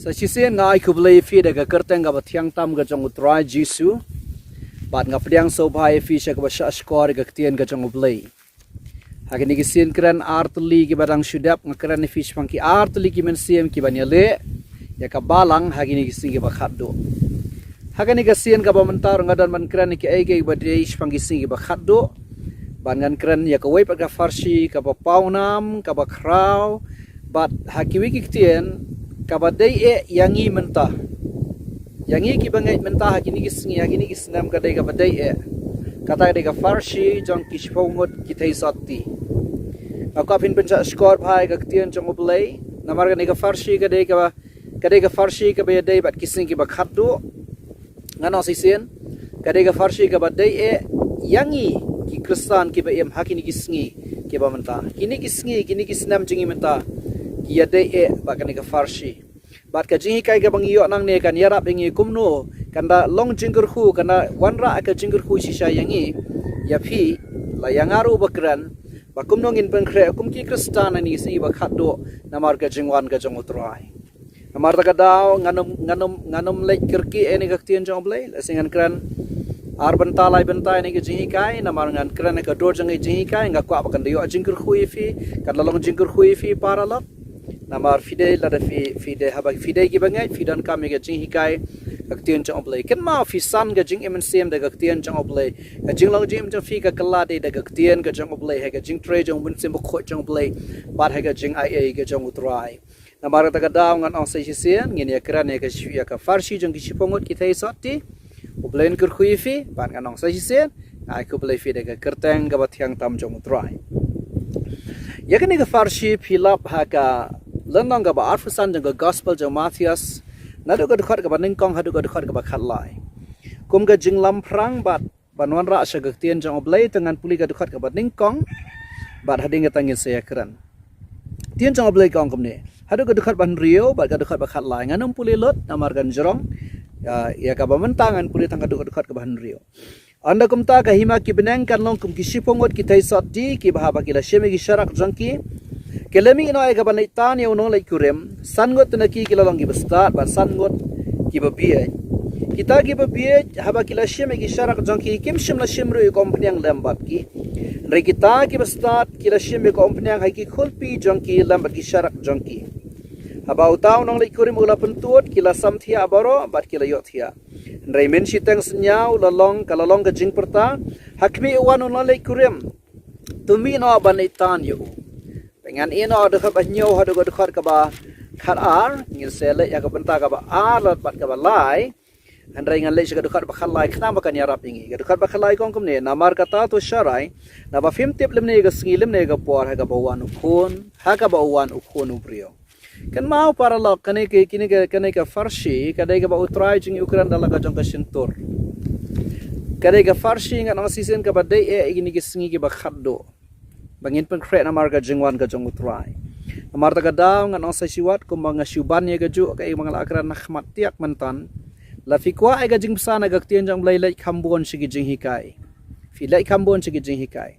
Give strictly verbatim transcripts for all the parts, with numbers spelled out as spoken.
Sa shisien nga ai khublei ïa phi da ka kyrteng kaba thiang tam ka jong U Trai Jisu. Bad nga pdiang sngewbha ïa phi sha kaba shah shkor ïa ka ktien ka jong U Blei. Ha kine ki sien kren ar tylli kiba dang shu dep, nga kren ïa phi shaphang ki ar tylli ki mynsiem kiban ïaleh ïa ka balang ha kine ki sngi kiba khatduh. Ha kane ka sien kaba mynta ruh nga don ban kren ïa kiei kiei kiba dei shaphang ki sngi kiba khatduh. Bad ngan kren ïa kawei pat ka pharshi kaba pawnam, kaba khraw, bad ha kiwei ki ktien, kaba dei eh ïa ngi mynta. Ïa ngi kiba ngeit mynta ha kine ki sngi, ha kine ki snem, ka dei kaba dei eh. Kata ka dei ka pharshi jong ki shiphew ngut ki thei sotti. Nga kwah phin pynshah shkor bha ïa ka ktien jong U Blei. Namar kane ka pharshi ka dei kaba, ka dei ka pharshi kaba ïadei bad ki sngi kiba khatduh. Ngan ong shisien, ka dei ka pharshi kaba dei eh ïa ngi ki Khristan kiba im ha kine ki sngi kiba mynta. Kine ki sngi, kine ki snem jong ngi mynta, ki ïadei eh bad kane ka pharshi. Bad ka jinghikai kaba ngi ïoh nangne kan ïarap ïa ngi kumno kan da long jingkyrkhu, kan da wanrah ka jingkyrkhu shisha ïa ngi, ïa phi, la ïa nga ruh ba kren, ba kumno ngin pynkhreh kum ki Khristan ha kine ki sngi ba khatduh namar ka jingwan ka jong U Trai. Namar kata ka daw ngan ym, ngan ym, ngan ym leit kyrkieh ïa kane ka ktien jong U Blei, lehse ngan kren ar bynta lai bynta ïa kane ka jinghikai, namar ngan kren ha ka dur jong ka jinghikai, nga kwah ba kan da ïoh jingkyrkhu ïa phi, kan da long jingkyrkhu ïa phi paralok. Namar phi dei, lada phi, phi dei, haba phi dei kiba ngeit, phi donkam ïa ka jinghikai ka ktien jong U Blei. Kynmaw phi san ka jingim mynsiem da ka ktien jong U Blei. Ka jinglong jingim jong phi ka kylla dei da ka ktien ka jong U Blei, ha ka jingtrei jong U Mynsiem Bakhuid jong U Blei, bad ha ka jingai ei ka jong U Trai. Namar kata ka daw ngan ong sa shisien, ngin ïa kren ïa ka shi-, ïa ka pharshi jong ki shiphew ngut ki thei sotti. U Blei un kyrkhu ïa phi, bad ngan ong sa shisien, nga ai khublei ïa phi da ka kyrteng kaba thiang tam jong U Trai. Ïa kane ka pharshi phi lap ha ka lynnong kaba arphew san jong ka Gospel jong u Mathaios, naduh ka dkhot kaba nyngkong haduh ka dkhot kaba khatlai. Kum ka jinglamphrang bad ban wanrah sha ka ktien jong U Blei, te ngan pule ka dkhot kaba nyngkong, bad hadien kata ngin sa ïa kren. Ktien jong U Blei ka ong kumne. Haduh ka dkhot ba hynriew, bad ka dkhot ba khatlai. Ngan ym pule lut, namar kan jrong. Ïa, ïa kaba mynta ngan pule tang haduh ka dkhot kaba hynriew. Ynda kumta ka hima ki bneng kan long kum ki shiphew ngut ki thei sotti, kiba haba ki la shim ïa ki sharak jong ki, ki la mih noh ïa kaban leit tan ïa u nongleit kurim. San ngut na ki ki la long kiba stad, bad san ngut kiba bieit. Kita kiba bieit, haba ki la shim ïa ki sharak jong ki, kim shym la shim ruh ïa ka umphniang lem bad ki. Hynrei kita kiba stad, ki la shim ïa ka umphniang ha ki khulpi jong ki lem bad ki sharak jong ki. Haba uta u nongleit kurim u la pyntud, ki la samthiah baroh, bad ki la ïohthiah. Hynrei mynshiteng synñia u la long, ka la long ka jingpyrta ha khmih, u wan u nongleit kurim. To mih noh ban leit tan ïa u. Te ngan ïeh noh dkhot ba hynñiew haduh ka dkhot kaba khatar, ngin sa leit ïa ka bynta kaba ar bad kaba lai. Hynrei ngan leit sha ka dkhot ba khatlai khnang ba kan ïarap ïa ngi. Ka dkhot ba khatlai ka ong kumne, namar kata to sharai, naba phim tip lymne ka sngi lymne ka por ha kaba wan u khun, ha kaba wan u khun u briew. Kynmaw paralok, kane ka, kane ka, kane ka pharshi, ka dei kaba U Trai jong ngi u kren da la ka jong ka shyntur. Ka dei ka pharshi ngan ong shisien kaba dei eh ïa kine ki sngi kiba khatduh. Ba ngin pynkhreh namar ka jingwan ka jong U Trai. Namar kata ka daw ngan ong sa shiwat kumba nga shu ban ïa kajuh kaei ba nga la kren na khmat tiak mynta. La phi kwah ïa ka jingbsa na ka ktien jong U Blei, leit kham bun sha ki jinghikai. Phi leit kham bun sha ki jinghikai.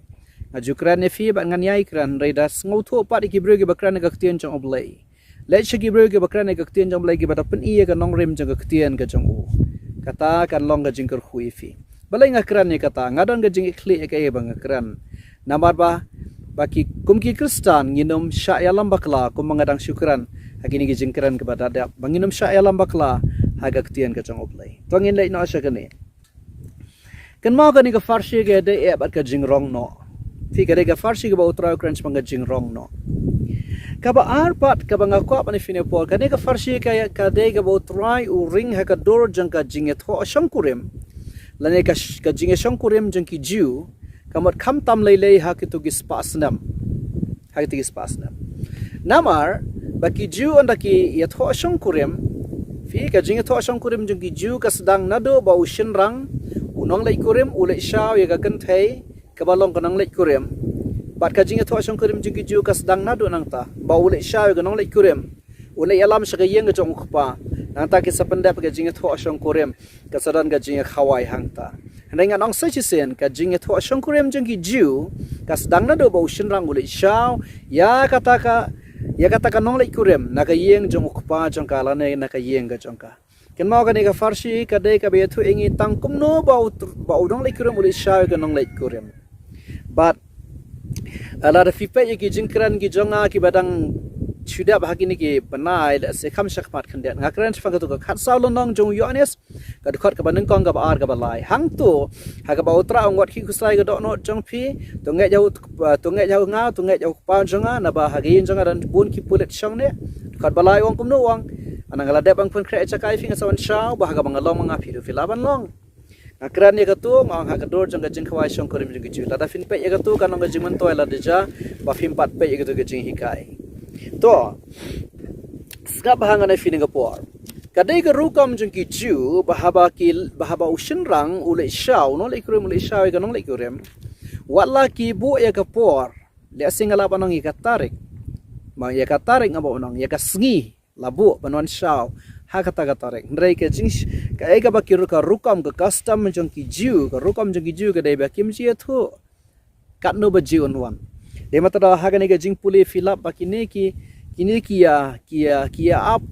Nga ju kren ïa phi bad ngan ïai kren, hynrei da sngewthuh pat ïa ki briew kiba kren ïa ka ktien jong U Blei. Leit sha ki briew kiba kren ïa ka ktien jong U Blei, kiba da pyni ïa ka nongrim jong ka ktien ka jong u. Kata kan long ka jingkyrkhu ïa phi. Balei nga kren ïa kata? Nga don ka jingkitkhlieh ïa kaei ba nga kren. Namar ba, ba ki, kum ki Khristan, ngin ym shah ïalam bakla, kumba nga dang shu kren ha kine ki jingkren kiba da dep. Ba ngin ym shah ïalam bakla ha ka ktien ka jong U Blei. To ngin leit noh sha kane. Kynmaw, kane ka pharshi ka dei eh bad ka jingrong noh. Phi, ka dei ka pharshi kaba U Trai u kren shaphang ka jingrong noh. Kaba ar pat kaba nga kwah ban ïa phi ne por, kane ka pharshi ka, ka dei kaba U Trai u ring ha ka dur jong ka jingïathoh shongkurim, lane ka sh-, ka jingïashongkurim jong ki Jiw, ka mut khamtam lei lei ha kito ki spah snem. Ha kito ki spah snem. Namar ba ki Jiw ynda ki ïathoh shongkurim, phi, ka jingïathoh shongkurim jong ki Jiw ka sdang naduh ba u shynrang, u nongleit kurim, u leit shaw ïa ka kynthei kaba long ka nongleit kurim. Bad ka jingïathoh shongkurim jong ki Jiw ka sdang naduh nangta ba u leit shaw ïa ka nongleit kurim, u leit ïalam sha ka ïing ka jong u kpa. Nangta ki sa pyndep ka jingïathoh shongkurim, ka sa don ka jingïakhawai hangta. Hynrei ngan ong sa shisien, ka jingïathoh shongkurim jong ki Jiw ka sdang naduh ba u shynrang u leit shaw ïa kata ka ïa kata ka nongleit kurim na ka ïing jong u kpa jong ka lane na ka ïing ka jong ka. Kynmaw kane ka pharshi ka dei kaba ïathuh ïa ngi tang kumno ba u tr-, ba u nongleit kurim u leit shaw ïa ka nongleit kurim. Bad, ah, lada phi peit ïa ki jingkren ki jong nga kiba dang shu dep ha kine ki bnai, lehse kham shakhmat khyndiat. Nga kren shaphang katu ka khatsaw lynnong jong u Ïoannis, ka dkhot kaba nyngkong, kaba ar, kaba lai. Hangto, ha kaba u Trai u ong, wat khih khuslai ïa ka dohnud jong phi, to ngeit ïa u, to ngeit ïa u nga, to ngeit ïa u kpa jong nga, naba ha ka ïing jong nga don bun ki pulit shong ne. Dkhot ba lai u ong kumno u ong? Hana nga la dep ban pynkhreh ïa ka jaka ïa phi, nga sa wan shaw, ba ha kaba nga long ma nga phi ruh phi lah ban long. Nga kren ïa katu, nga ong ha ka dur jong ka jingkhawai shongkurim jong ki Jiw. Lada phin peit ïa katu kan long ka jingmyntoi, lada jia ba phim pat peit ïa katu ka jinghikai. To, sngap ha nga ne phi ne ka por. Ka dei ka rukom jong ki Jiw, ba haba ki, ba haba u shynrang u leit shaw, u nongleit kurim u leit shaw ïa ka nongleit kurim, wat la ki buh ïa ka por, lehse nga lah ban ong ïa ka tarik, ma ïa ka tarik nga ba ong ïa ka sngi la buh ban wan shaw ha kata ka tarik. Hynrei ka jing, kaei kaba ki ru-, ka rukom, ka custom jong ki Jiw, ka rukom jong ki Jiw ka dei ba kim ju ïathuh katno baje un wan. Dei namar kata ha kane ka jingpule phi lap ba kine ki, kine ki ïa, ki ïa, ki ïa ap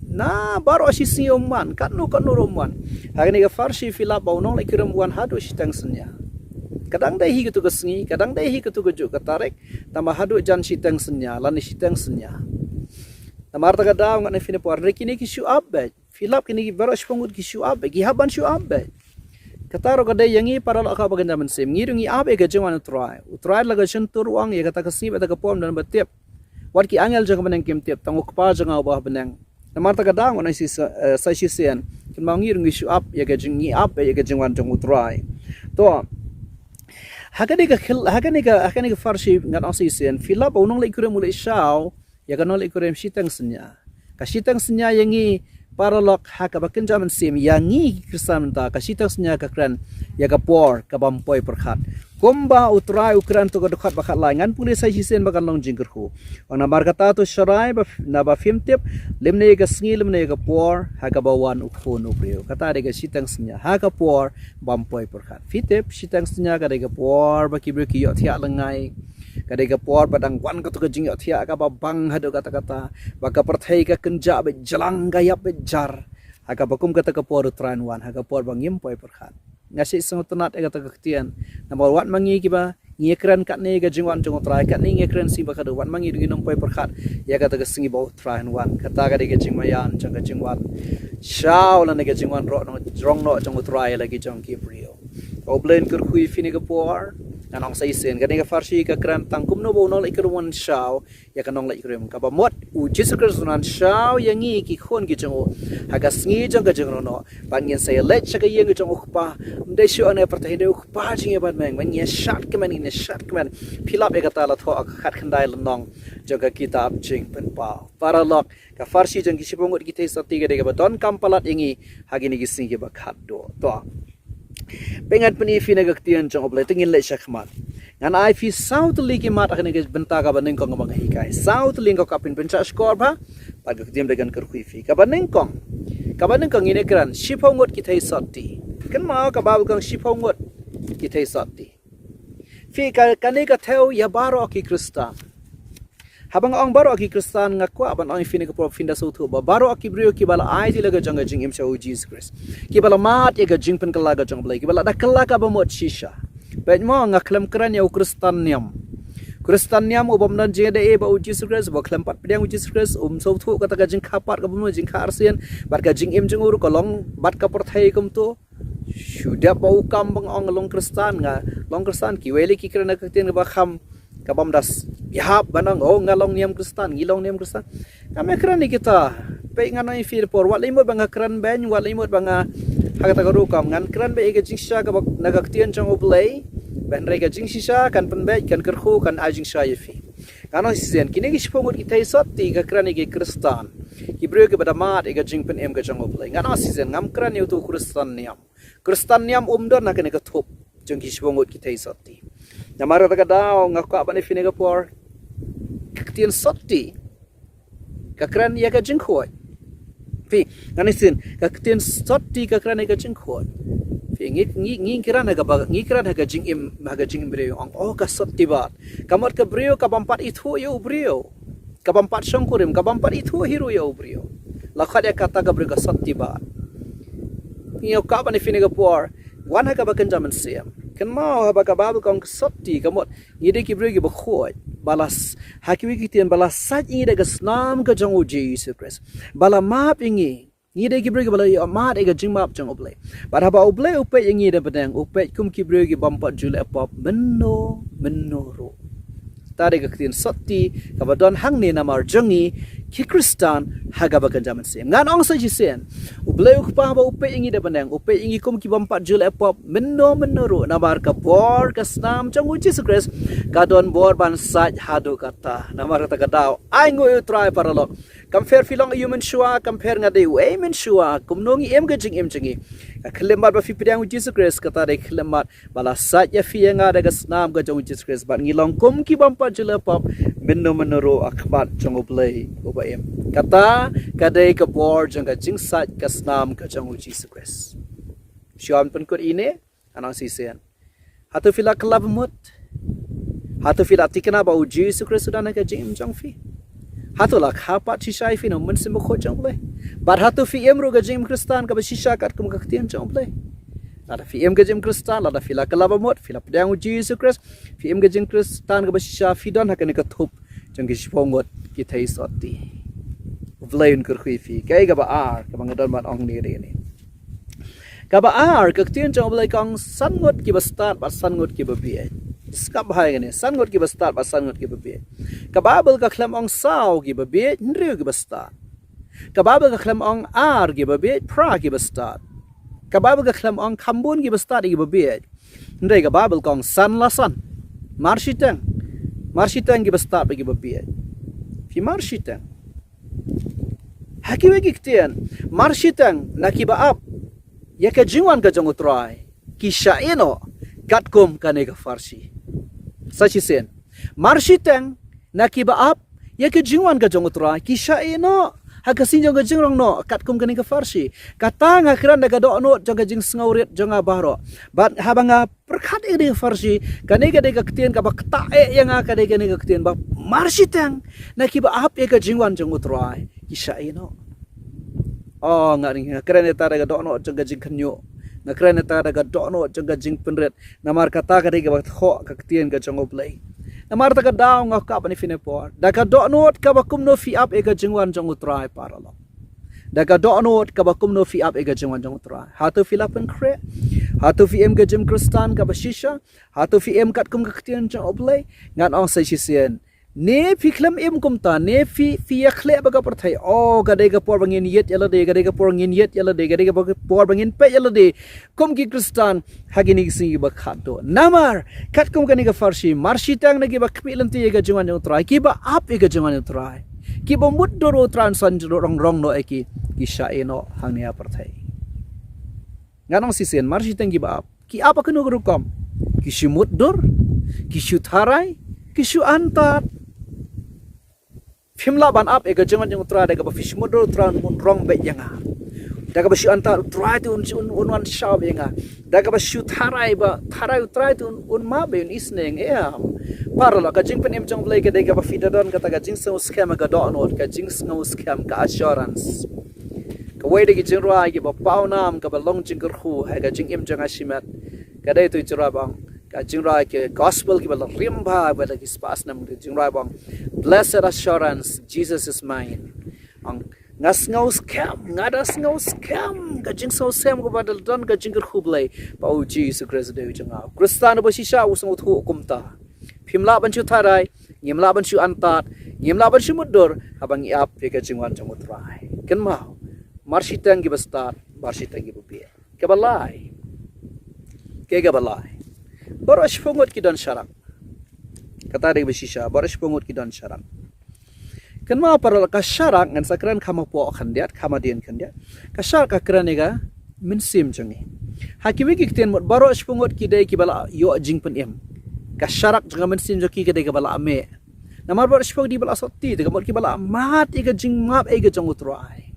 na baroh shi sngi, um wan katno katno ruh um wan. Ha kane ka pharshi phi lap ba u nongleit kurim u wan haduh shiteng synñia. Ka dang dei hi katu ka sngi, ka dang dei hi katu ka juh ka tarik, tangba haduh jan shiteng synñia lane shiteng synñia. Namar kata ka daw nga ne phi ne por, hynrei kine ki shu ap beit. Phi lap kine ki baroh shiphew ngut ki shu ap beit, ki hap ban shu ap beit. Kata ruh ka dei ïa ngi paralok ha kaba kynja mynsiem. Ngi ruh ngi ap ïa ka jingwan u Trai. U Trai la ka shyntur u ong ïa kata ka sngi bad kata ka por ym don ba tip. Wat ki angel jong ka bneng kim tip, tang u Kpa jong nga uba ha bneng. Namar kata ka daw nga ong sa, eh, sa shisien, kynmaw ngi ruh ngi shu ap ïa ka jing, ngi ap ïa ka jingwan jong u Trai. To, ha kane ka khil, ha kane ka, ha kane ka pharshi ngan ong sa shisien, phi lap ba u nongleit kurim u leit shaw ïa ka nongleit kurim shiteng synñia. Ka shiteng synñia ïa ngi paralok ha kaba kynja mynsiem, ïa ngi ki Khristan mynta, ka shiteng synñia ka kren ïa ka por kaba ym poi pyrkhat. Kumba u Trai u kren ha ka dkhot ba khatlai, ngan pule sa shisien ba kan long jingkyrkhu. Ong, namar kata to sharai ba, naba phim tip lymne ïa ka sngi lymne ïa ka por ha kaba wan u Khun u briew. Kata dei ka shiteng synñia ha ka por ba ym poi pyrkhat. Phi tip, shiteng synñia ka dei ka por ba ki briew ki ïohthiah lyngngai. Ka dei ka por ba dang wan katu ka jingïohthiah kaba bang haduh katta katta, ba ka pyrthei ka kynjah beit jlang, ka ïap beit jar. Ha kaba kum kata ka por u Trai un wan, ha ka por ba ngim poi pyrkhat. Nga sngewtynnat ïa kata ka ktien. Namar wat ma ngi kiba ngi kren katne ka jingwan jong u Trai, katne ngi kren sngi ba khadduh, wat ma ngi ruh ngin ym poi pyrkhat ïa kata ka sngi ba u Trai un wan. Kata ka dei ka jingmaïan jong ka jingwan shaw lane ka jingwan rong noh, rong noh jong u Trai ïa la ki jong ki briew. Ko Blei un kyrkhu ïa phi ne ka por. Ngan ong sa shisien, kane ka pharshi ka kren tang kumno ba u nongleit kurim un wan shaw ïa ka nongleit kurim. Kaba mut u Jisu Khrist un wan shaw ïa ngi ki khun ki jong u ha ka sngi jong ka jingrong noh. Bad ngin sa ïaleit sha ka ïing jong u Kpa. Ym dei shuh na pyrthei, dei u Kpa jingïabad bymeng. Bad ngin ïa shad kmen, ngin ïa shad kmen. Phi lap ïa kata la thoh ha ka khatkhyndai lynnong jong ka kitab Jingpynpaw. Paralok, ka pharshi jong ki shiphew ngut ki theisotti ka dei kaba donkam palat ïa ngi ha kine ki sngi kiba khatduh. To, peit, ngan pyni ïa phi na ka ktien jong U Blei, te ngin leit sha khmat. Ngan ai ïa phi saw tylli ki mat ha kane ka bynta kaba nyngkong kaba nga hikai. Saw tylli, nga kwah phin pynshah shkor bha. Bad ka ktien Blei kan kyrkhu ïa phi. Kaba nyngkong, kaba nyngkong ngin ïa kren shiphew ngut ki theisotti. Kynmaw, ka Baibl ka ong shiphew ngut ki theisotti. Phi, ka, kane ka thew ïa baroh ki Khristan. Haba nga ong baroh ki Khristan, nga kwah ban ong ïa phi ne ka por, phin da sngewthuh ba baroh ki briew kiba la ai ïa la ka jong ka jingim sha u Jisu Khrist, kiba la mad ïa ka jingpynkylla ka jong U Blei, kiba la da kylla kaba mut shisha. Peit mo, nga khlem kren ïa u Khristan niam. Khristan niam u bym don jingïadei ba u Jisu Khrist, ba khlem pat pdiang u Jisu Khrist, um sngewthuh kata ka jingkha pat kaba mut, jingkha arsien, bad ka jingim jong u ruh ka long bad ka pyrthei kumto. Shu dep ba u kam ba nga ong nga long Khristan, nga long Khristan, kiwei lei ki kren na ka ktien kaba kham, ka bym da s-, ïahap ban ong, oh, nga long niam Khristan, ngi long niam Khristan. Ngam ïa kren ïa kita. Peit, ngan ong ïa phi ne por, wat lei mut ba nga kren beiñ, wat lei mut ba nga ha kata ka rukom, ngan kren beit ïa ka jingshisha kaba na ka ktien jong U Blei. Bad hynrei ka jingshisha kan pynbeit, kan kyrkhu, kan ai jingshisha ïa phi. Ngan ong shisien, kine ki shiphew ngut ki theisotti ka kren ïa ki Khristan, ki briew kiba da mad ïa ka jingpynim ka jong U Blei. Ngan ong shisien, ngam kren ïa uto u Khristan niam. Khristan niam um don ha kane ka thup jong ki shiphew ngut ki theisotti. Namar kata ka daw nga kwah ban ïa phi ne ka por, ka ktien sotti ka kren ïa ka jingkhuid. Phi, ngan ong shisien, ka ktien sotti ka kren ïa ka jingkhuid. Phi, ngi, ngi, ngi kren ha kaba, ngi kren ha ka jingim, ha ka jingim briew, ong, oh, ka sotti bad. Ka mut ka briew ka bym pat ithuh ïa u briew. Ka bym pat shongkurim, ka bym pat ithuh hi ruh ïa u briew. La khot ïa kata ka briew ka sotti ba. Ngi ïoh ka ban ïa phi ha kane ka por, wan ha kaba kynja mynsiem. Kynmaw haba ka Baibl ka ong ka sotti, ka mut ngi dei ki briew kiba khuid. Ba la s-, ha kiwei ki ktien ba la sait ïa ngi da ka snam ka jong u Jisu Khrist. Ba la map ïa ngi. Ngi dei ki briew kiba la ïoh mad ïa ka jingmap jong U Blei. Bad haba U Blei u peit ïa ngi da bneng, u peit kum ki briew ki bym pat ju leh pop mynno mynno ruh. Ta dei ka ktien sotti kaba don hangne namar jong ngi ki Khristan ha kaba kynja mynsiem. Ngan ong sa shisien. U Blei u Kpa haba u peit ïa ngi da bneng, u peit ïa ngi kum ki bym pat ju leh pop mynno mynno ruh, namar ka bor ka snam jong u Jisu Khrist ka don bor ban sait haduh katta. Namar kata ka daw, ai nguh ïa u Trai paralok. Kam pher phi long aïu mynshuwa, kam pher nga dei uei mynshuwa, kumno ngi im ka jingim jong ngi. Ka khyllipmat ba phi pdiang u Jisu Khrist, kata dei khyllipmat ba la sait ïa phi ïa nga da ka snam ka jong u Jisu Khrist. Bad ngi long kum ki bym pat ju leh pop mynno mynno ruh ha khmat jong U Blei uba im. Kata ka dei ka bor jong ka jingsait ka snam ka jong u Jisu Khrist. Shuwa ban pynkut ïa ine, ngan ong shisien. Hato phi la kylla ba mut? Hato phi la thikna ba u Jisu Khrist u don ha ka jingim jong phi? Hato la kha pat shisha ïa phi na u Mynsiem Bakhuid jong U Blei? Bad hato phi im ruh ka jingim Khristan kaba shisha katkum ka ktien jong U Blei? Lada phi im ka jingim Khristan, lada phi la kylla ba mut, phi la pdiang u Jisu Khrist, phi im ka jingim Khristan kaba shisha, phi don ha kane ka thup jong ki shiphew ngut ki thei sotti. U Blei un kyrkhu ïa phi. Kaei kaba ar kaba nga don ban ong ïa phi ine. Kaba ar, ka ktien jong U Blei ka ong san ngut kiba stad bad san ngut kiba bieit. Sngap bha ïa kane, san ngut kiba stad bad san ngut kiba bieit. Ka Baibl ka khlem ong saw kiba bieit, hynriew kiba stad. Ka Baibl ka khlem ong ar kiba bieit, phra kiba stad. Ka Baibl ka khlem ong kham bun kiba stad kiba bieit. Hynrei ka Baibl ka ong san la san. Mar shiteng. Mar shiteng kiba stad bad kiba bieit. Phi mar shiteng. Ha kiwei ki ktien, mar shiteng na kiba ap ïa ka jingwan ka jong u Trai ki shah ïehnoh katkum kane ka pharshi. Sa shisien, mar shiteng na kiba ap ïa ka jingwan ka jong u Trai ki shah ïehnoh ha ka sngi jong ka jingrong noh katkum kane ka pharshi. Kata nga kren da ka dohnud jong ka jingsngewrit jong nga baroh. Bad haba nga pyrkhat ïa kane ka pharshi, kane ka dei ka ktien kaba ktah eh ïa nga, ka dei kane ka ktien ba mar shiteng na kiba ap ïa ka jingwan jong u Trai ki shah ïehnoh. Oh, nga ring, nga kren ïa kata da ka dohnud jong ka jingkhynñiuh. Nga kren ïa kata da ka dohnud jong ka jingpynrit. Namar kata ka dei kaba thoh ka ktien ka jong u Blei. Namar kata ka daw nga kwah ban ïa phi ha kane ka por, da ka dohnud kaba kumno phi ap ïa ka jingwan jong u Trai paralok. Da ka dohnud kaba kumno phi ap ïa ka jingwan jong u Trai. Hato phi la pynkhreh? Hato phi im ka jingim Khristan kaba shisha? Hato phi im katkum ka ktien jong u Blei? Ngan ong sa shisien. Ne phi khlem im kumta, ne phi, phi ïakhleh bad ka pyrthei. Oh, ka dei ka por ba ngin ïeit ïa lade, ka dei ka por ngin ïeit ïa lade, ka dei ka por ba ngin peit ïa lade kum ki Khristan ha kine ki sngi ba khatduh. Namar katkum kane ka pharshi, mar shiteng na kiba khmih lynti ïa ka jingwan jong u Trai, kiba ap ïa ka jingwan jong u Trai, kiba mutdur u Trai un sa rong rong noh ïa ki, ki shah ïehnoh hangne ha pyrthei. Ngan ong shisien, mar shiteng kiba ap, ki ap ha kano ka rukom? Ki shu mutdur, ki shu tharai, ki shu antad. Phim lah ban ap ïa ka jingwan jong u Trai da kaba phi shu mutdur, u Trai un rong beit ïa nga. Da kaba shu antad, u Trai te un, un, un wan shaw beit ïa nga. Da kaba shu tharai ba, tharai, u Trai te un, un map beit, un isynei. Em. Paralok, ka jingpynim jong u Blei ka dei kaba phi da don kata ka jingsngewskhem, ka dohnud, ka jingsngewskhem, ka assurance. Kawei de ki jingrwai kiba pawnam, kaba long jingkyrkhu ha ka jingim jong nga shimet, ka dei tu jingrwai ba ong, ka jingrwai ki gospel kiba la rim bha bad la ki spah snem, ka jingrwai ba ong, "Blessed assurance, Jesus is mine." Ong, nga sngewskhem, nga da sngewskhem, ka jingsngewskhem kaba da don ka jingkyrkhu Blei ba u Jisu Khrist u dei u jong nga. Khristan uba shisha u sngewthuh kumta. Phim lah ban shu tharai, ngim lah ban shu antad, ngim lah ban shu mutdur haba ngi ap ïa ka jingwan jong u Trai. Kynmaw, mar shiteng kiba stad, mar shiteng kiba bieit. Kaba lai. Kaei kaba lai? Baroh shiphew ngut ki don sharak. Kata dei kaba shisha, baroh shiphew ngut ki don sharak. Kynmaw paralok, ka sharak, ngan sa kren kham hapoh khyndiat, kham hadien khyndiat. Ka sharak ka kren ïa ka mynsiem jong ngi. Ha kiwei ki ktien mut baroh shiphew ngut ki dei kiba la ïoh jingpynim. Ka sharak jong ka mynsiem jong ki ka dei kaba la mih. Namar baroh shiphew ki dei ba la sotti, te ka mut kiba la mad ïa ka jingmap ïa ka jong u Trai.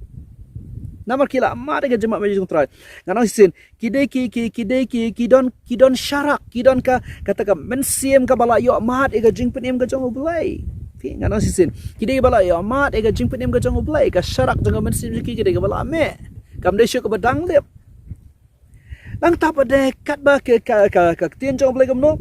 Namar ki la mad ïa ka jingmap ïa ka jong u Trai. Ngan ong shisien, ki dei ki, ki, ki dei ki, ki don, ki don sharak, ki don ka, kata ka mynsiem kaba la ïoh mad ïa ka jingpynim ka jong u Blei. Phi, ngan ong shisien, ki dei ba la ïoh mad ïa ka jingpynim ka jong U Blei, ka sharak jong ka mynsiem jong ki, ki dei ba la meh. Kam dei shuh kaba dang lip. Nangta pat de katba ka, ka, ka, ka ktien jong U Blei kumno.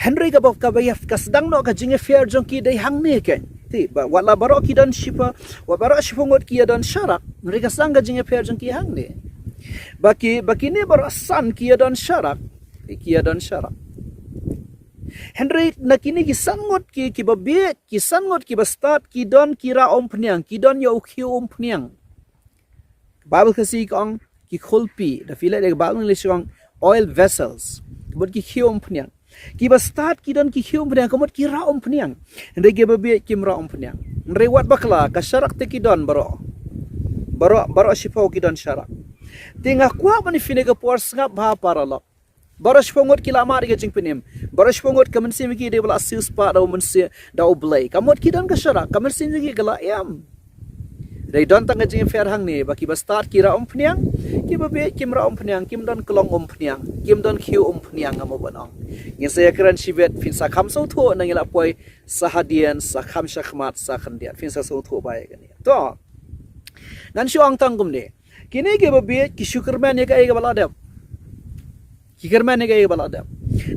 Hynrei kaba, kaba ïa ka sdang noh ka jingïapher jong ki dei hangne kein. Phi, ba, wat la baroh ki don shiphew, wat baroh shiphew ngut ki ïa don sharak. Hynrei ka sdang ka jingïapher jong ki hangne. Ba ki, ba kine baroh san ki ïa don sharak. Ki ïa don sharak. Hynrei na kine ki san ngut ki, kiba bieit, ki san ngut kiba stad, ki don ki rah umphniang, ki don ïa u khiew umphniang. Bible Khasi ka ong ki khulpi, da phi leit ïa ka Bible English ka ong oil vessels. Ka mut ki khiew umphniang. Kiba stad ki don ki khiew umphniang, ka mut ki rah umphniang. Hynrei kiba bieit kim rah umphniang. Hynrei wat bakla, ka sharak te ki don baroh. Baroh, baroh shiphew ki don sharak. Te nga kwah ban ïa phi ne ka por sngap bha paralok. Baroh shiphew ngut ki la mad ïa ka jingpynim. Baroh shiphew ngut ka mynsiem ki dei ba la siewspah da u mynsiem da U Blei. Ka mut ki don ka sharak, ka mynsiem ki ka la ïam. Dei don tang ka jingïapher hangne, ba kiba stad ki rah umphniang, kiba bieit kim rah umphniang, kim don klong umphniang, kim don khiew umphniang, nga mut ban ong. Ngin sa ïakren shibit, phin sa kham sngewthuh, nang ïa la poi sa hadien, sa kham shakhmat, sa khyndiat, phin sa sngewthuh ba ïa kane. To. Ngan shu ong tang kumne. Kine kiba bieit ki shu kyrmen ïa kaei kaba la dep. Ki kyrmen ïa kaei kaba la dep.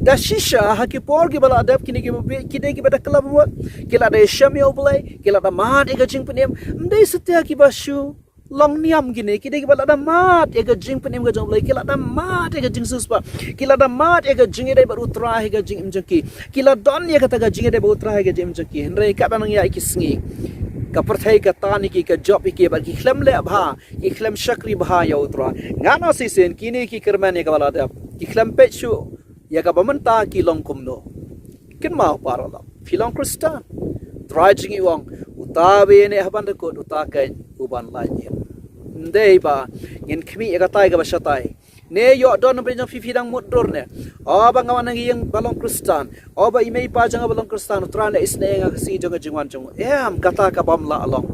Da shisha ha ki por kiba la dep kine kiba bieit ki dei kiba da kylla bamut. Ki la da shem ïa U Blei, ki la da mad ïa ka jingpynim. Ym dei satia kiba shu long niam kine, ki dei kiba la da mad ïa ka jingpynim ka jong U Blei, ki la da mad ïa ka jingsiewspah. Ki la da mad ïa ka jingïadei bad U Trai ha ka jingim jong ki. Ki la don ïa kata ka jingïadei bad U Trai ha ka jingim jong ki. Hynrei katba nang ïaid ki sngi, ka pyrthei ka tan ïa ki, ka jop ïa ki, bad ki khlem leh bha, ki khlem shakri bha ïa U Trai. Ngan ong shisien, kine ki kyrmen ïa kaba la dep. Ki khlem peit shuh ïa kaba mynta ki long kumno. Kynmaw paralok, phi long Khristan. Trai jong ngi u ong, uta ba ïaineh ha ban da kut, uta kein u ban lait im. Ym dei ba ngin khmih ïa katai kaba shatai. Ne ïoh don ba jong phi, phi dang mutdur ne. O ba nga wan na ka ïing ba long Khristan. O ba i mei i pa jong nga ba long Khristan, U Trai un isynei ïa nga ha ka sngi jong ka jingwan jong u. Em, kata ka bym lah long.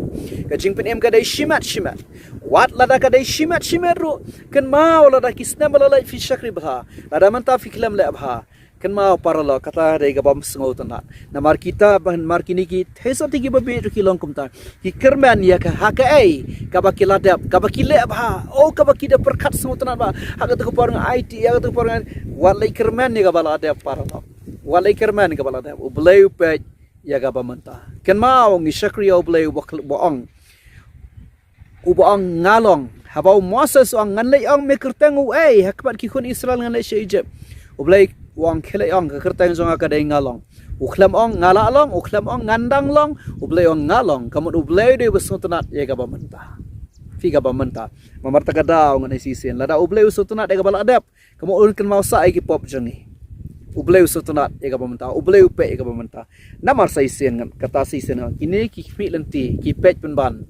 Ka jingpynim ka dei shimet shimet. Wat lada ka dei shimet shimet ruh, kynmaw lada ki snem ba la leit phi shakri bha, lada mynta phi khlem leh bha, kynmaw paralok, kata dei ka bym sngewtynnat. Namar kita, namar kine ki theisotti kiba bieit ruh ki long kumta. Ki kyrmen ïa ka ha kaei kaba ki la dep, kaba ki leh bha, o kaba ki da pyrkhat sngewtynnat bha. Ha kata ka por nga aiti, ha kata ka por nga, wat leit kyrmen ïa kaba la dep paralok. Wat leit kyrmen ïa kaba la dep. U Blei u peit ïa kaba mynta. Kynmaw ngi shakri ïa U Blei uba khl-, uba ong. Uba ong nga long. Haba u Moses u ong ngan leit ong me kyrteng uei, ha khmat ki khun Israel ngan leit sha Egypt. U Blei u ong khie leit ong ka kyrteng jong nga ka dei nga long. U khlem ong nga lah long, u khlem ong ngan dang long, U Blei u ong nga long. Ka mut U Blei u dei uba sngewtynnat ïa kaba mynta. Phi, kaba mynta. Namar kata ka daw ngan ong shisien, lada U Blei u sngewtynnat ïa kaba la dep, ka mut un kynmaw sah ïa ki pop jong ngi. U Blei u sngewtynnat ïa kaba mynta, U Blei u peit ïa kaba mynta. Namar sa shisien ngan, kata sa shisien ngan, kine ki khmih lynti, ki peit pynban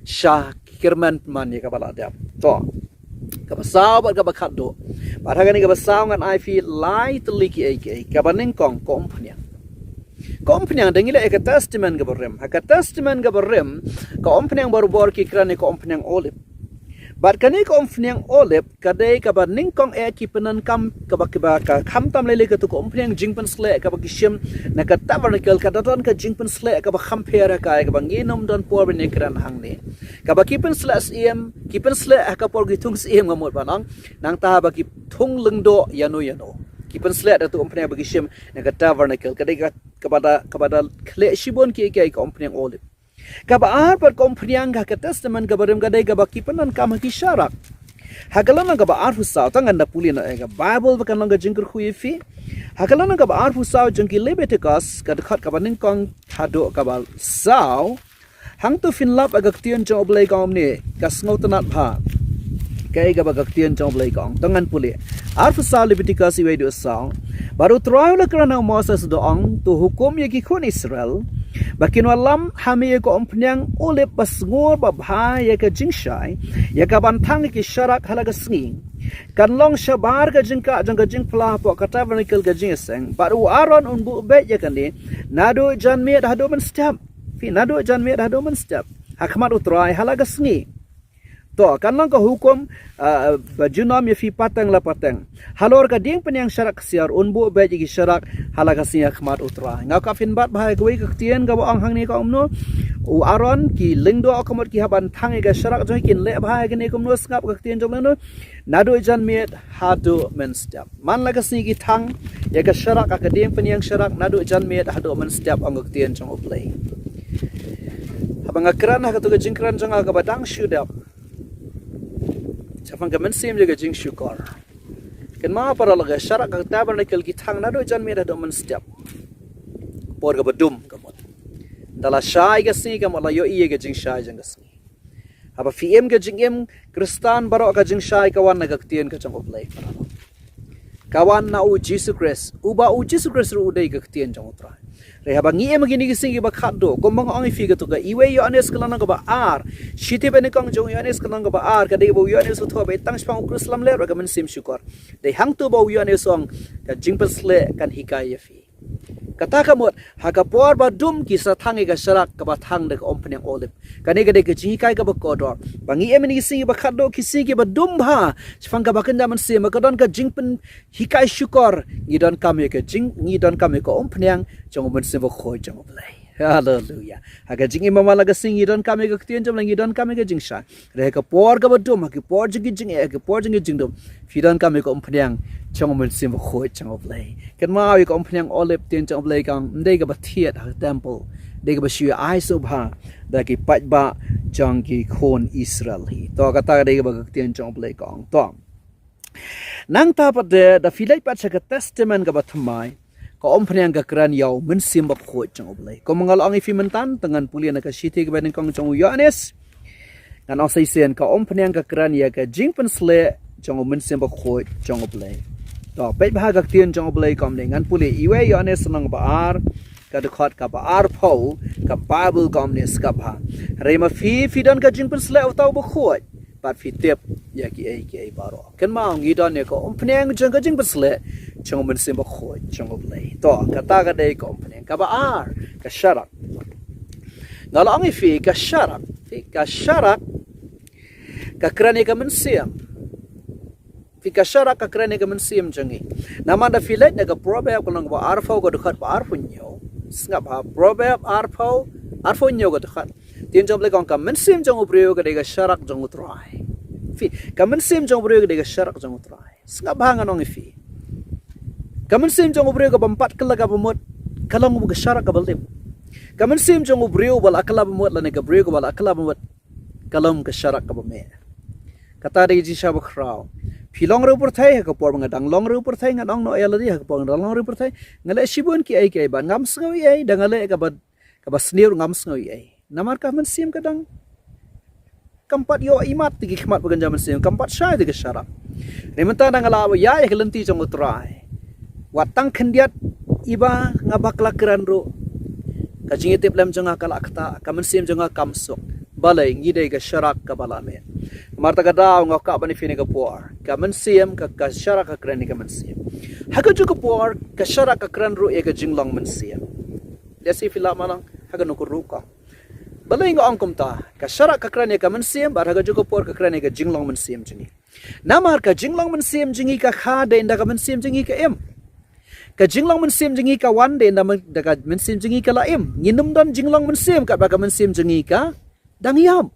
sha ki kyrmen pynban ïa kaba la dep. To. Kaba saw bad kaba khatduh. Bad ha kane kaba saw ngan ai phi lai tylli kiei kiei. Kaba nyngkong, ka umphniang. Ka umphniang, da ngi leh ïa ka Testament kaba rim. Ha ka Testament kaba rim, ka umphniang barabor ki kren ïa ka umphniang olib. Bad kane ka umphniang olib ka dei kaba nyngkong eh ki pyndonkam, kaba, kaba ka khamtam lei lei katu ka umphniang jingpynsleh kaba ki shim na ka tabernacle, ka da don ka jingpynsleh kaba kham pher ha ka, kaba ngim don por ban ïakren hangne. Kaba ki pynsleh syiem, ki pynsleh ha ka por ki thung syiem nga mut ban ong, nangta ba ki thung lyngdoh ïano ïano. Ki pynsleh da tu umphniang ba ki shim na ka tabernacle, ka dei ka, kaba da, kaba da khleh shibun kiei kiei, ka umphniang olib. Kaba ar pat ka umphniang ha ka Testament kaba rim ka dei kaba ki pyndonkam ha ki sharak. Ha ka lynnong kaba arphew saw, tang ngan da pule noh ïa ka Bible ba kan long ka jingkyrkhu ïa phi. Ha ka lynnong kaba arphew saw jong ki Leviticus, ka dkhot kaba nyngkong haduh kaba saw. Hangto phin lap ïa ka ktien jong U Blei ka ong kumne, ka sngewtynnat bha. Kaei kaba ka ktien jong U Blei ka ong, to ngan pule. Arphew saw, Leviticus wei haduh saw. Bad U Trai u la kren ha u Moses da ong, to hukum ïa ki khun Israel ba kin wallam ha me ïa ka umphniang olib ba sngur ba bha ïa ka jingshai, ïa kaban thang ïa ki sharak ha la ka sngi. Kan long shabar ka jingkah jong ka jingphla hapoh ka tabernacle ka jingïaseng, bad u Aaron un buh beit ïa kane naduh janmiet haduh mynstep. Phi, naduh janmiet haduh mynstep ha khmat U Trai ha la ka sngi. To, kan long ka hukum, ah, ba junom ïa phi pateng la pateng. Halor ka diengpynieng sharak ksiar, un buh beit ïa ki sharak ha la ka sngi ha khmat U Trai. Nga kwah phin bat bha ïa kawei ka ktien kaba ong hangne ka ong kumno. U Aaron, ki lyngdoh ka mut ki hap ban thang ïa ka sharak jong ki, kin leh bha ïa kane kumno, sngap ka ktien jong lano. Naduh janmiet haduh mynstep. Man la ka sngi ki thang ïa ka sharak, ka diengpynieng sharak, naduh janmiet haduh mynstep, ong ka ktien jong U Blei. Haba nga kren ha kato ka jingkren jong nga kaba dang shu dep shaphang ka mynsiem jong ka jingshukor, kynmaw para lok, ka sharak, ka tabernacle, ki thang naduh janmiet haduh mynstep. Por kaba dum ka mut. Ynda la shai ka sngi ka mut, la ïohi ïa ka jingshai jong ka sngi. Haba phi im ka jingim Khristan baroh, ka jingshai ka wan na ka ktien ka jong U Blei. Ka wan na U Jisu Khrist. Uba U Jisu Khrist ruh u dei ka ktien jong U Trai. Hynrei haba ngi im ha kine ki sngi kiba khatduh, kumba nga ong ïa phi, kato ka Iwei Ïoannis ka lynnong kaba ar, shithi banyngkong jong Ïoannis ka lynnong kaba ar, ka dei kaba u Ïoannis u thoh ba tang shaphang u Khristan lam leh ruh ka mynsiem shukor. Dei hangto ba u Ïoannis u ong, ka jingpynshlur kan hikai ïa phi. Kata ka mut, ha ka por ba dum ki sa thang ïa ka sharak kaba thang da ka umphniang olib. Kane ka dei ka jinghikai kaba kordor. Ba ngi im ha kine ki sngi kiba khatduh, ki sngi kiba dum bha shaphang kaba kynja mynsiem, ba ka don ka jingpynhikai shukor, ngi donkam ïa ka jing, ngi donkam ïa ka umphniang jong U Mynsiem Bakhuid jong U Blei. Haleluya. Ha ka jingim man la ka sngi ngi donkam ïa ka ktien jong U Blei, ngi donkam ïa ka jingshai. Hynrei ha ka por kaba dum, ha ki por jong ki jingeh, ha ki por jong ki jingdum, phi donkam ïa ka umphniang jong U Mynsiem Bakhuid jong U Blei. Kynmaw ïa ka umphniang olib, ktien jong U Blei ka ong, ym dei kaba thied ha ka temple, dei kaba shu ai sngewbha da ki paidbah jong ki khun Israel hi. To, kata ka dei kaba ka ktien jong U Blei ka ong. To. Nangta pat de, da phi leit pat sha ka Testament kaba thymmai, ka umphniang ka kren ïa U Mynsiem Bakhuid jong U Blei. Kumba nga la ong ïa phi mynta, te ngan pule na ka shithi kaba nyngkong jong u Ïoannis. Ngan ong sa shisien, ka umphniang ka kren ïa ka jingpynsleh jong U Mynsiem Bakhuid jong U Blei. To, peit bha ka ktien jong U Blei kumne, ngan pule Iwei Ïoannis lynnong ba ar, ka dkhot kaba arphew, ka Baibl kumne, sngap bha. Hynrei ma phi, phi don ka jingpynsleh uta u Bakhuid, bad phi tip ïa kiei kiei baroh. Kynmaw, ngi don ïa ka umphniang jong ka jingpynsleh jong U Mynsiem Bakhuid jong U Blei. To, kata ka dei ka umphniang. Kaba ar, ka sharak. Nga la ong ïa phi, ka sharak. Phi, ka sharak ka kren ïa ka mynsiem. Phi, ka sharak ka kren ïa ka mynsiem jong ngi. Namar da phi leit na ka Proverb ka lynnong ba arphew, ka dkhot ba arphew hynñiew. Sngap bha, Proverb arphew, arphew hynñiew ka dkhot. Ktien jong U Blei ka ong, ka mynsiem jong u briew ka dei ka sharak jong U Trai. Phi, ka mynsiem jong u briew ka dei ka sharak jong U Trai. Sngap bha, ngan ong ïa phi. Ka mynsiem jong u briew kaba ym pat kylla kaba mut, ka long ka sharak kaba lim. Ka mynsiem jong u briew ba la kylla ba mut, lane ka briew kaba la kylla ba mut, ka long ka sharak kaba meh. Kata dei ka jingshisha bakhraw. Phi long riewpyrthei, ha ka por ba nga dang long riewpyrthei, ngan ong noh ïa lade, ha ka por nga dang long riewpyrthei, nga leh shibun kiei kiei, bad ngam sngew ei ei, da nga leh kaba, kaba sniew, ngam sngew ei ei. Namar ka mynsiem ka dang, kam pat ïoh imat da ki khmat ba kynja mynsiem, kam pat shai da ka sharak. Hynrei mynta da nga la ïaid ha ka lynti jong U Trai, wat tang khyndiat iba nga bakla kren ruh, ka jingïatiplem jong nga ka la ktah, ka mynsiem jong nga kam suk. Balei? Ngi dei ka sharak kaba la meh. Namar kata ka daw nga kwah ban ïa phi ha kane ka por, ka mynsiem, ka, ka sharak ka kren ïa ka mynsiem. Ha kajuh ka por, ka sharak ka kren ruh ïa ka jinglong mynsiem. Lehse phi lah ban ong, ha kano ka rukom? Balei nga ong kumta? Ka sharak ka kren ïa ka mynsiem, bad ha kajuh ka por ka kren ïa ka jinglong mynsiem jong ngi. Namar ka jinglong mynsiem jong ngi ka kha dei ynda ka mynsiem jong ngi ka im. Ka jinglong mynsiem jong ngi ka wan dei ynda myn-, da ka mynsiem jong ngi ka la im. Ngin ym don jinglong mynsiem katba ka mynsiem jong ngi ka dang ïap.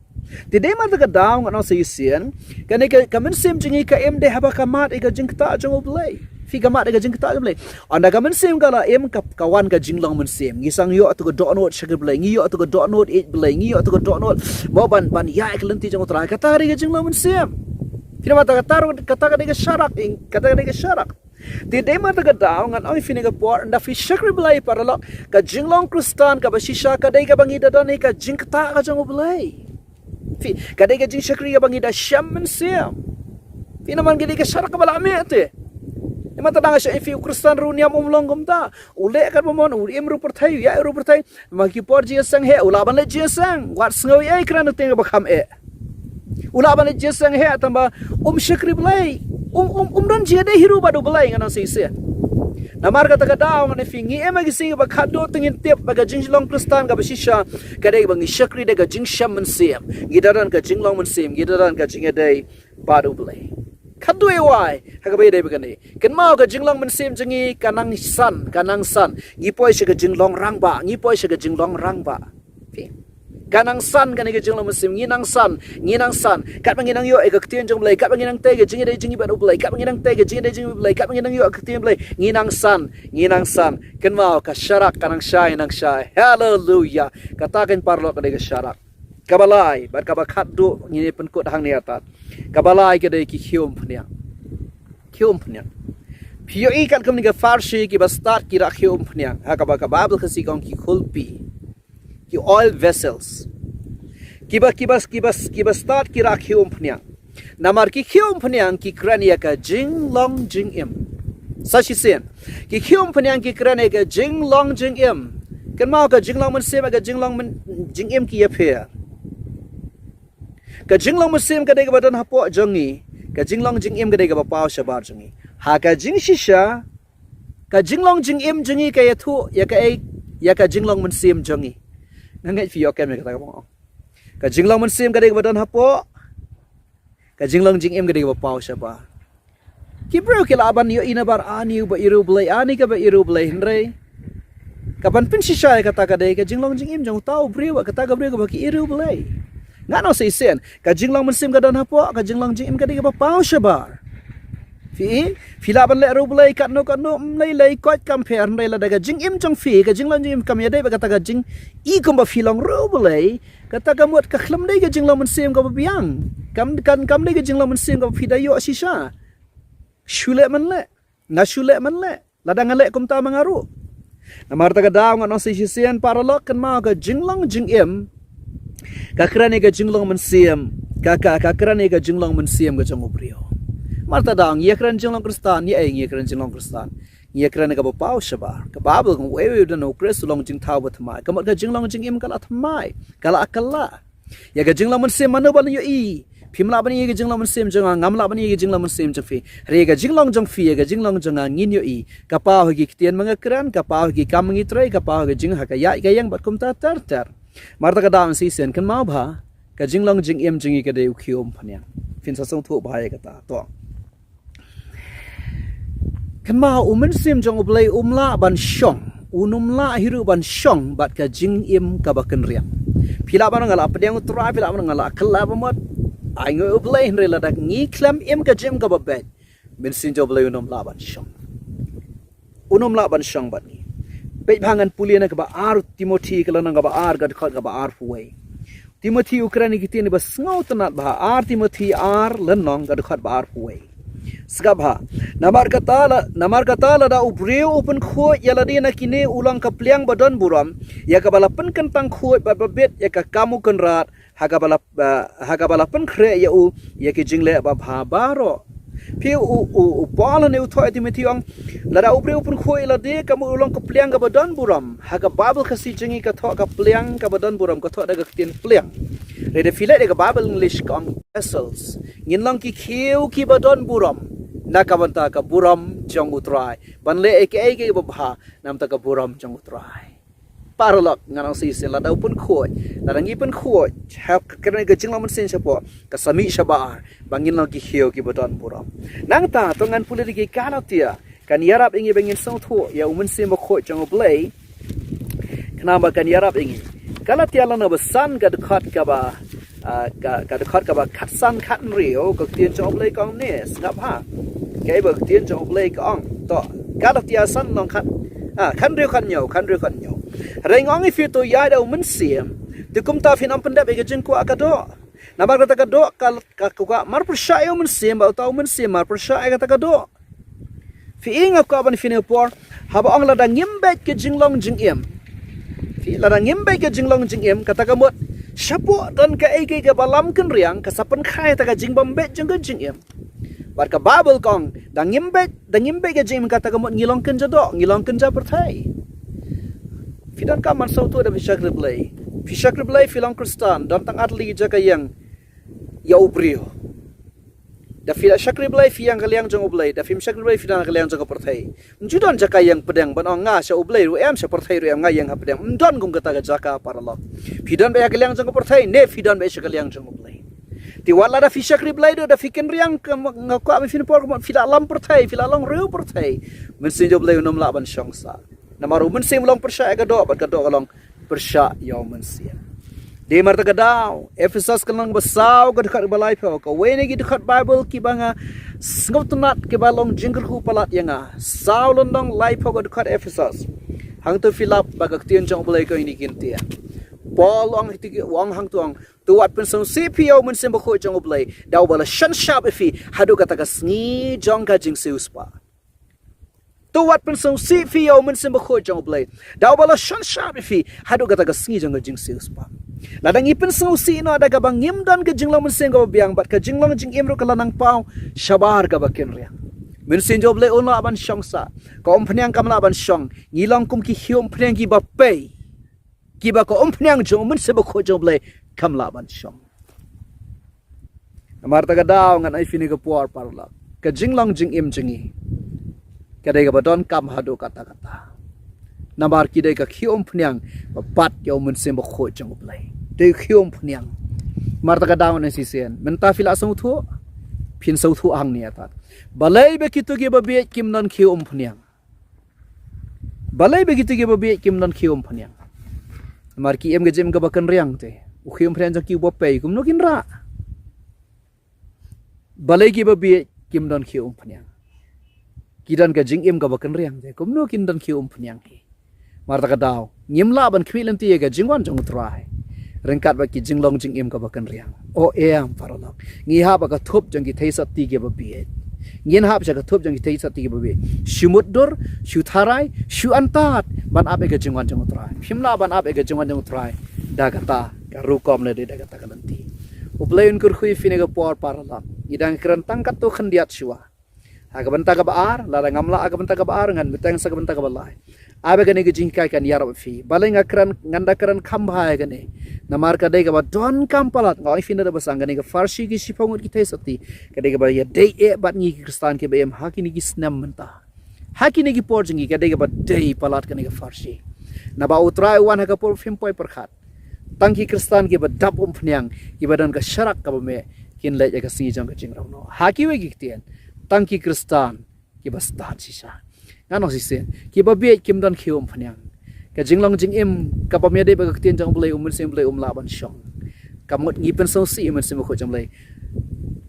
Te dei namar kata ka daw ngan ong sa shisien, kane ka, ka mynsiem jong ngi ka im dei haba ka mad ïa ka jingktah jong U Blei. Phi, ka mad ïa ka jingktah jong U Blei. Ynda ka mynsiem ka la im, ka, ka wan ka jinglong mynsiem. Ngi shu ïoh ïa kato ka dohnud shakri Blei, ngi ïoh ïa kato ka dohnud ïeit Blei, ngi ïoh ïa kato ka dohnud mo ban, ban ïaid ha ka lynti jong U Trai. Kata ka dei ka jinglong mynsiem. Phi, namar kata ka, kata ka dei ka sharak, ïa, kata ka dei ka sharak. Te dei namar kata ka daw ngan ong ïa phi ha kane ka por, ynda phi shakri Blei paralok, ka jinglong Khristan kaba shisha ka dei kaba ngi da don ïa ka jingktah ka jong U Blei. Phi, ka dei ka jingshakri kaba ngi da shem mynsiem. Phi, namar ka dei ka sharak kaba la meh te. Namar kata da nga shah ong ïa phi, u Khristan ruh niam um long kumta. U leh katba mon, u im riewpyrthei, u ïaid riewpyrthei. Namar ki por jingïaseng heh, u lah ban leit jingïaseng. Wat sngew ei ei, kren ïa ka ktien kaba kham eh. U lah ban leit jingïaseng heh, tangba um shakri Blei. Um, um, um don jingïadei hi ruh bad U Blei, ngan ong sa shisien. Namar kata ka daw ngan ong ïa phi, ngi im ha ki sngi ba khatduh te ngin tip ba ka jinglong Khristan kaba shisha ka dei ba ngi shakri da ka jingshem mynsiem. Ngi da don ka jinglong mynsiem, ngi da don ka jingïadei bad U Blei. Khatduh ïa wai ha kaba ïadei bad kane. Kynmaw, ka jinglong mynsiem jong ngi ka nang san, ka nang san. Ngi poi sha ka jinglong rangbah, ngi poi sha ka jinglong rangbah. Phi. Ka nang san kane ka jinglong mynsiem, ngi nang san, ngi nang san. Katba ngi nang ïoh ïa ka ktien jong U Blei, katba ngi nang tei ka jingïadei jong ngi bad U Blei, katba ngi nang tei ka jingïadei jong ngi bad U Blei, katba ngi nang ïoh ïa ka ktien U Blei, ngi nang san, ngi nang san. Kynmaw, ka sharak ka nang shai, nang shai. Haleluya. Kata, ko paralok, ka dei ka sharak. Kaba lai bad kaba khatduh ngin ïa pynkut hangne artat. Kaba lai ka dei ki khiew umphniang. Khiew umphniang. Phi ïohi katkum kine ki Pharisi kiba stad ki rah khiew umphniang. Ha kaba ka Baibl Khasi ka ong ki khulpi, ki oil vessels. Kiba, kiba, kiba, kiba stad ki rah khiew umphniang. Namar ki khiew umphniang ki kren ïa ka jinglong jingim. Sa shisien, ki khiew umphniang ki kren ïa ka jinglong jingim. Kynmaw, ka jinglong mynsiem, ka jinglong myn-, jingim ki ïapher. Ka jinglong mynsiem ka dei kaba don hapoh jong ngi. Ka jinglong jingim ka dei kaba paw shabar jong ngi. Ha ka jingshisha, ka jinglong jingim jong ngi ka ïathuh ïa kaei, ïa ka jinglong mynsiem jong ngi. Nga ngeit phi ïoh kem ïa kata kaba nga ong. Ka jinglong mynsiem ka dei kaba don hapoh, ka jinglong jingim ka dei kaba paw shabar. Ki briew ki lah ban ïohi na bar ani uba i riewblei, ani kaba i riewblei, hynrei kaban pynshisha ïa kata ka dei ka jinglong jingim jong uta u briew, kata ka briew kaba ki i riewblei. Ngan ong sa shisien, ka jinglong mynsiem ka don hapoh, ka jinglong jingim ka dei kaba paw shabar. Phi, phi lah ban leh riewblei katno katno, ym lei lei, koit kam pher, hynrei lada ka jingim jong phi, ka jinglong jingim kam ïadei bad kata ka jing i kumba phi long riewblei, kata ka mut ka khlem dei ka jinglong mynsiem kaba biang. Kam, kam, kam dei ka jinglong mynsiem kaba phi da ïoh shisha. Shu leh man leh. Nga shu leh man leh. Lada nga leh kumta ma nga ruh. Namar kata ka daw ngan ong sa shisien, paralok, kynmaw, ka jinglong jingim ka kren ïa ka jinglong mynsiem. Ka, ka, ka kren ïa ka jinglong mynsiem ka jong u briew. Namar kata ka daw ngi ïakren jinglong Khristan, ïa, ngi ïakren jinglong Khristan. Ngi ïakren ïa kaba paw shabar. Ka Baibl ka ong uwei uwei u don ha U Khrist u long jingthaw ba thymmai. Ka mut ka jinglong jingim ka la thymmai. Ka la kylla. Ïa ka jinglong mynsiem mano ban ïohi? Phim lah ban ïohi ïa ka jinglong mynsiem jong nga, ngam lah ban ïohi ïa ka jinglong mynsiem jong phi. Hynrei ïa ka jinglong jong phi, ïa ka jinglong jong nga ngin ïohi. Ka paw ha ki ktien ba nga kren, ka paw ha ki kam ba ngi trei, ka paw ha ka jing, ha ka ïaid ka ïeng bad kumta ter ter. Namar kata ka daw ngan sa shisien, kynmaw bha, ka jinglong jingim jong ngi ka dei u khiew umphniang. Phin sa sngewthuh bha ïa kata. To. Kynmaw, u Mynsiem jong U Blei um lah ban shong, un ym lah hi ruh ban shong bad ka jingim kaba kynriang. Phi lah ban ong nga la pdiang U Trai, phi lah ban ong nga la kylla ba mut, ainguh ïa U Blei, hynrei lada ngi khlem im ka jingim kaba beit, Mynsiem jong U Blei un ym lah ban shong. Un ym lah ban shong bad ngi. Peit bha, ngan pule na kaba ar Timothi, ka lynnong kaba ar, ka dkhot kaba arphew wei. Timothi u kren ïa ki ktien ba sngewtynnat bha, ar Timothi ar, lynnong, ka dkhot ba arphew wei. Sngap bha. Namar kata la, namar kata lada u briew u pynkhuid ïa lade na kine, u long ka pliang ba don burom, ïa kaba la pynkyntang khuid bad ba bit ïa ka kam u kynrad, ha kaba la, ah, ha kaba la pynkhreh ïa u ïa ki jingleh babha baroh. Phi, u, u, u Paul hangne u thoh ïa Timothi, u ong, lada u briew u pynkhuid ïa lade, ka mut u long ka pliang kaba don burom. Ha ka Baibl Khasi jong ngi ka thoh ka pliang kaba don burom, ka thoh da ka ktien pliang. Hynrei lada phi leit ïa ka Baibl English ka ong vessels. Ngin long ki khiew kiba don burom na ka bynta ka burom jong U Trai, ban leh ïa kiei kiei kiba bha na ka bynta ka burom jong U Trai. Paralok, ngan ong sa shisien, lada u pynkhuid, lada ngi pynkhuid, hap ka kren ka jinglong mynsiem shapoh, ka sa mih shabar ba ngin long ki khiew kiba don burom. Nangta to ngan pule da ki Galatia, kan ïarap ïa ngi ba ngin sngewthuh ïa u Mynsiem Bakhuid jong U Blei. Khnang ba kan ïarap ïa ngi. Galatia lynnong ba san, ka dkhot kaba, ah, ka, ka dkhot kaba khatsan, khathynriew, ka ktien jong U Blei ka ong ne, sngap bha. Kaei ba ka ktien jong U Blei ka ong. To, Galatia san, lynnong khat, ah, khathynriew, khathynñiew, khathynriew, khathynñiew. Hynrei nga ong ïa phi, to ïaid da u Mynsiem, te kumta phin ym pyndep ïa ka jingkwah ka doh. Namar kata ka doh ka, ka, ka kwah marpyrshah ïa u Mynsiem, bad uta u Mynsiem marpyrshah ïa kata ka doh. Phi i, nga kwah ban ong ïa phi ha kane ka por, haba ong lada ngim beit ka jinglong jingim. Phi, lada ngim beit ka jinglong jingim, kata ka mut shapoh don kaei kaei kaba lam kynriang, ka sa pynkha ïa kata ka jingbym beit jong ka jingim. Bad ka Baibl ka ong, da ngim beit, da ngim beit ka jingim, kata ka mut ngi long kynja doh, ngi long kynja pyrthei. Phi donkam ban sngewthuh da phi shakri Blei. Phi shakri Blei, phi long Khristan, don tang ar tylli ki jaka ïeng ïa u briew. Da phi la shakri Blei phi ïeng ha ka liang jong U Blei, da phim shakri Blei phi don ha ka liang jong ka pyrthei. Ym ju don jaka ïeng pdeng ban ong nga sha U Blei ruh em, sha pyrthei ruh em, nga ïeng ha pdeng. Ym don kum kata ka jaka paralok. Phi don beit ha ka liang jong ka pyrthei ne phi don beit sha ka liang jong U Blei? Te wat la da phi shakri Blei duh, da phi kynriang, ka ma-, nga kwah ba phin por ka mut phi la lam pyrthei, phi la long riew pyrthei, Mynsiem jong U Blei un ym lah ban shong sah. Namar u Mynsiem u long pyrshah ïa ka doh, bad ka doh ka long pyrshah ïa u Mynsiem. Dei namar kata ka daw, Ephesos ka lynnong ba saw ka dkhot ba laiphew, kawei na ki dkhot Baibl kiba nga sngewtynnat, kiba long jingkyrkhu palat ïa nga. Saw lynnong laiphew ka dkhot Ephesos. Hangto phi lap ba ka ktien jong U Blei ka ïa kine ki ktien. Paul u ong hangto, u ong hangto, ong, to wat pynsngewsih phi ïa u Mynsiem Bakhuid jong U Blei, da uba la shon shap ïa phi haduh kata ka sngi jong ka jingsiewspah. To wat pynsngewsih phi ïa u Mynsiem Bakhuid jong U Blei, da uba la shon shap ïa phi haduh kata ka sngi jong ka jingsiewspah. Lada ngi pynsngewsih noh da kaba ngim don ka jinglong mynsiem kaba biang, bad ka jinglong jingim ruh ka la nang paw shabar kaba kynriang, Mynsiem jong U Blei un lah ban shong sah. Ka umphniang kam lah ban shong. Ngi long kum ki khiew umphniang kiba pei, kiba ka umphniang jong u Mynsiem Bakhuid jong U Blei kam lah ban shong. Namar kata ka daw ngan ai phi ïa kane ka por paralok, ka jinglong jingim jong ngi ka dei kaba donkam haduh katta katta. Namar ki dei ka khiew umphniang ba bat ïa u Mynsiem Bakhuid jong U Blei. Dei khiew umphniang. Namar kata ka daw ngan ai shisien, mynta phi la sngewthuh, phin sngewthuh hangne ïa ta. Balei ba kito kiba bieit kim don khiew umphniang? Balei ba kito kiba bieit kim don khiew umphniang? Namar ki im ka jingim kaba kynriang te. U khiew umphniang jong ki uba pei, kumno kin rah? Balei kiba bieit kim don khiew umphniang? Ki don ka jingim kaba kynriang te, kumno kin don khiew umphniang hi? Namar kata ka daw ngim lah ban khmih lynti ïa ka jingwan jong U Trai ryngkat bad ki jinglong jingim kaba kynriang. O em paralok, ngi hap ha ka thup jong ki theisotti kiba bieit. Ngin hap sha ka thup jong ki theisotti kiba bieit. Shu mutdur, shu tharai, shu antad ban ap ïa ka jingwan jong U Trai. Phim lah ban ap ïa ka jingwan jong U Trai da kata ka rukom lane da kata ka lynti. U Blei un kyrkhu ïa phi ïa kane ka por paralok. Ngi dang kren tang katto khyndiat shuwa. Ha ka bynta kaba ar, lada ngam lah ha ka bynta kaba ar, ngan bteng sa ka bynta kaba lai. Ai ba kane ka jinghikai kan ïarap ïa phi. Balei nga kren, ngan da kren kham bha ïa kane? Namar ka dei kaba donkam palat. Nga ong ïa phi naduh ba sdang, kane ka pharshi ki shiphew ngut ki theisotti, ka dei kaba ïadei eh bad ngi ki Khristan kiba im ha kine ki snem mynta. Ha kine ki por jong ngi ka dei kaba dei palat kane ka pharshi. Naba U Trai u wan ha ka por phim poi pyrkhat. Tang ki Khristan kiba dap umphniang, kiba don ka sharak kaba meh, kin leit ïa ka sngi jong ka jingrawngno. Ha kiwei ki ktien, tang ki Khristan kiba stad shisha. Ngan ong shisien, kiba bieit kim don khiew umphniang. Ka jinglong jingim kaba ïadei bad ka ktien jong U Blei, u Mynsiem Blei um lah ban shong. Ka mut ngi pynsngewsih ïa u Mynsiem Bakhuid jong U Blei.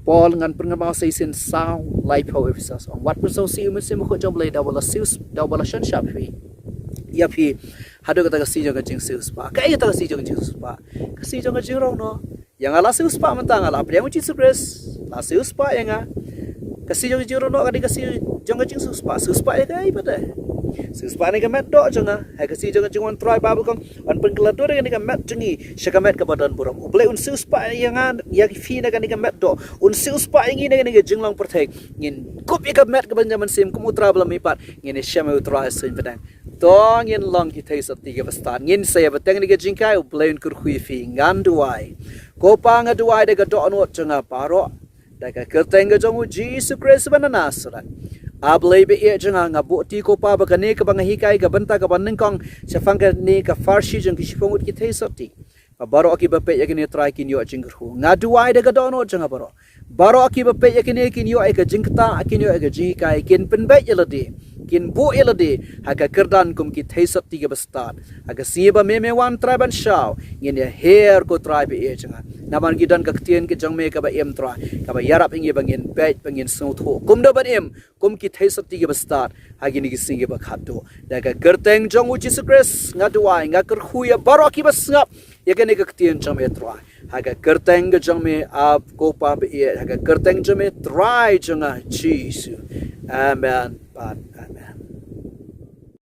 Paul ngan pynkynmaw sa shisien saw laiphew Ephesos. Ong, wat pynsngewsih ïa u Mynsiem Bakhuid jong U Blei, da uba la siew, da uba la shon shap ïa phi, ïa phi haduh kata ka sngi jong ka jingsiewspah. Kaei kata ka sngi jong ka jingsiewspah? Ka sngi jong ka jingrawngno. Ïa nga la siewspah mynta, nga la pdiang u Jisu Khrist, la siewspah ïa nga. Ka sngi jong ka jingrawngno ka dei ka sngi jong ka jingsiewspah. Siewspah ïa kaei pat de? Siewspah na ka met doh jong nga. Ha ka sngi jong ka jingwan Trai, Baibl ka ong, yn pynkylla dur ïa kane ka met jong ngi sha ka met kaba don burom. U Blei un siewspah ïa nga, ïa phi na kane ka met doh. Un siewspah ïa ngi na kane ka jinglong pyrthei. Ngin kup ïa ka met kaba ïa mynsiem kum U Trai ba la mihpat. Ngin ïashem ïa U Trai suiñ bneng. To ngin long ki theisotti kiba stad. Ngin sa ïa bteng ïa kane ka jinghikai, U Blei un kyrkhu ïa phi. Ngan duwai. Ko Pa, nga duwai da ka dohnud jong nga baroh, da ka kyrteng ka jong u Jisu Khrist ba na Nasareth. A Blei ba ïeit jong nga, nga buh ti ko Pa ba kane kaba nga hikai ka bynta kaba nyngkong shaphang kane ka pharshi jong ki shiphew ngut ki theisotti, ba baroh kiba peit ïa kane Trai kin ïoh jingkyrkhu. Nga duwai da ka dohnud jong nga baroh. Baroh kiba peit ïa kane kin ïoh ïa ka jingktah, kin ïoh ïa ka jinghikai, kin pynbeit ïa lade, kin buh ïa lade ha ka kyrdan kum ki theisotti kiba stad. Ha ka sngi ba me me wan Trai ban shaw, ngin ïa her ko Trai ba ïeit jong nga. Namar ngi don ka ktien ka jong me kaba im Trai, kaba ïarap ïa ngi ba ngin beit, ba ngin sngewthuh kumno ban im kum ki theisotti kiba stad ha kine ki sngi kiba khatduh. Da ka kyrteng jong u Jisu Khrist nga duwai, nga kyrkhu ïa baroh kiba sngap ïa kane ka ktien jong me Trai. Ha ka kyrteng ka jong me, A ko Pa ba ïeit, ha ka kyrteng jong me Trai jong nga Jisu. Amen. Bad